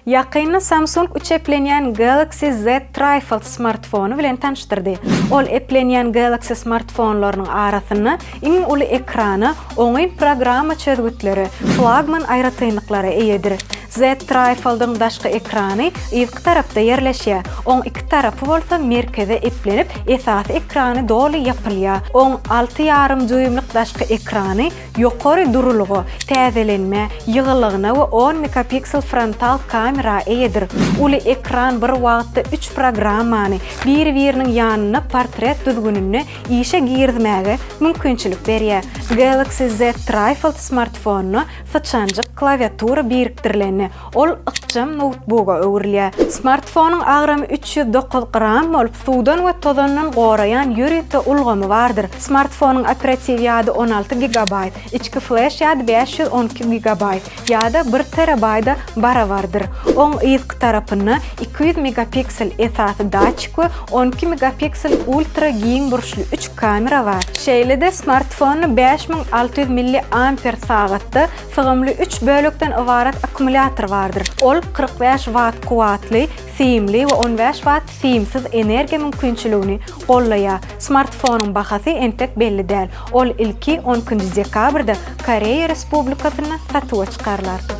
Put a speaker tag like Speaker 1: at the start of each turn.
Speaker 1: Ýakynda Samsung üç eplenýän Galaxy Z Trifold smartfony bilen tanyşdyrdy. Ol eplenýän Galaxy smartfonlarynyň arasynda iň uly ekrana, oňyn programma çözgütlere, flagman aýratynlyklara eýedir. Z Trifold-yň daşky ekrany yzky tarapda ýerleşýär, oň iki tarapy bolsa merkeze eplenip, esasy ekrany doly ýapylýar. Oň alty ýarym dýuýmlyk daşky ekrany ýokary durulyga, täzelenmä, ýygylygyna we on megapiksel frontal kamera eýedir. Uly ekran bir wagtda üç programmany biri-biriniň ýanynda portret düzgüninde işe girizmäge mümkinçilik berýär. Galaxy Z Trifold smartfonyna syçanjyk klawiatura birikdirilende, ol ykjam noutbuga öwrülýär. Smartfonyň agramy 309 gram bolup, suwdan we tozandan goraýan ýörite ulgamy bardyr. Smartfonyň operatiw ýady 16 gigabaýt, içki fleş ýady 512 gigabaýt ýa-da bir terabaýda barabardyr. Oň yzky tarapynda 200 megapiksel esasy datçik we 12 megapiksel ultra giň burçly üç kamera bar. Şeýle-de smartfonda 5600 milliamper sagatda sygymly üç bölekden ybarat akkumulýator bardyr. Ol 45 watt kuwwatly simli we 15 watt simsiz energiýa mümkinçiligini gollaýar. Smartfonyň bahasy entek belli däl. Ol ilki on ikinji dekabrda Koreýa Respublikasynda satuwa çykarylar.